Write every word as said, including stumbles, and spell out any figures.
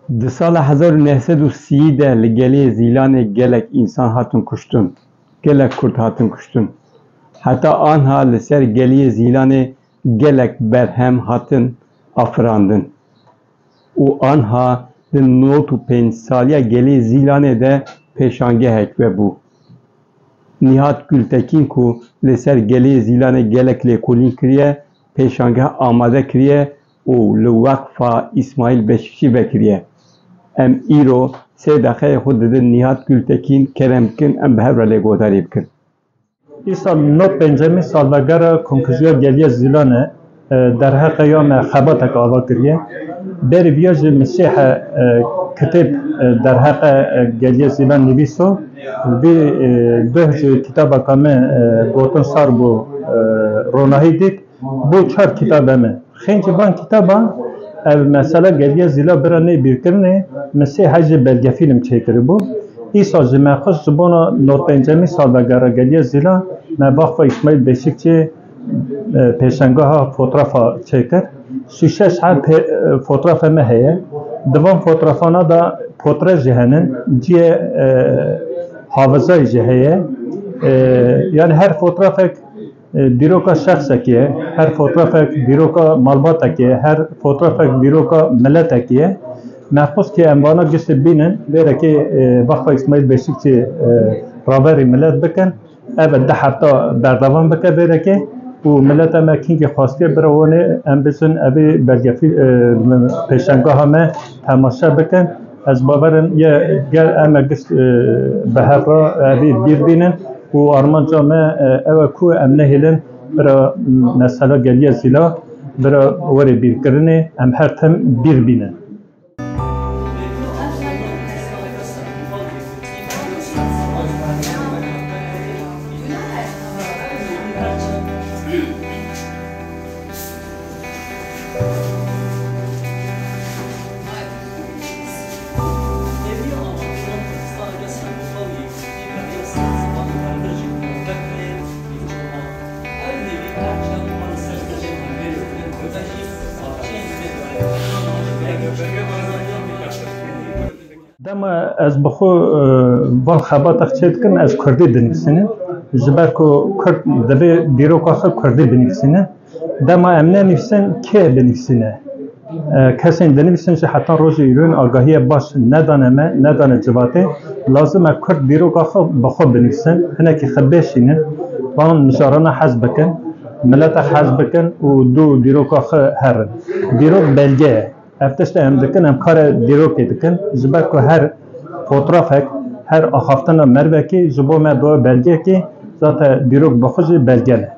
Di sala hezar û neh sed û sî de li gelê Zîlanê gelek însan hatin kuştin, gelek Kurd hatin kuştin. Heta anha li ser geliyê Zîlanê gelek berhem hatin afirandin û anha di nod û pênc saliya gelê Zîlanê de pêşangehek vebû. Nîhat Gultekîn ku li ser gelê Zîlanê gelek lêkolîn kiriye, pêşangeh amade kiriye û li Weqfa Îsmaîl Beşîkçî vekiriye. Em îro sê deqeyê xwe didin Nîhat Gultekîn, kerem bikin em bi hev re lê guhdarî bikin. Îsal nod pêncemîn salvegera komkujiya Geliya Zîlan e, e, derheqe ya me xebatek ava kiriye. Berî viya jî Misîhe, e, kitêb, e, derheqe, e, Geliya Zîlan nivîso. Vî, e, duh jî kitabeka me, e, gotin sar bû, e, ronahî dît. Bo çar kitabe me. Xêncî van kitaba ev mesela Geliya Zîla bira nê bîrkirinê, min sê hej jî belgefîlm çêkiribû. Îsal jî me xwest ji bona nod pêncemîn salvegera Geliya Zîla me Vakfa Îsmaîl Beşîkçî, e, pêşengeha fotografa çêkir. Sî şeş heb pê-, e, fotografa me heye. Di van fotografana de potre jî henin, cihê, e, hafizayê jî heye. E, yani her fotografek e, dîroka şexsekê ye, her fotoğrafek dîroka malbatekê ye, her fotoğrafek dîroka miletekê ye. Me xwest ki em vana giştî bînin, vêrekê, e, Vakfa Îsmaîl Beşikçî, e, raverî milet bikin. Ev di hefta berdewam bike vêrekê û mileta me kîngî xwestiye bira wanê em biçin evî belgefî-, e, pêşengeha me temaşe bikin. Ez bawerim ye gel em e gişt, e, bi hev re evî bîr bînin û armanca me, e, ew e ku em nehêlin bira mesela Geliya Zîla bira werê bîrkirinê em her tim bîr bînin. Dema ez bi xwe, e, van xebatek çê dikim, ez kurdî dinivîsînim. Ji ber ku kurd divê dîroka xwe kurdî binivîsîne. Dema em nenivîsin, kê binivîsîne? E, kesên dinivîsin jî heta rojê îro agahiye baş nedane me, nedane civatê. Lazim e kurd dîroka xwe bi xwe binivîsin. Hinekî xwe bêşînin, van mijarana hez bikin, mileta hez bikin û dû dîroka xwe herin. Dîrok belge ye. Ev tiştê em dikin, em kare dîrokê dikin. Ji ber ku her fotoğrafek, her axaftina mervekî ji bo me doye belgeyekî, zaten dîrok bi xwe jî belge ne.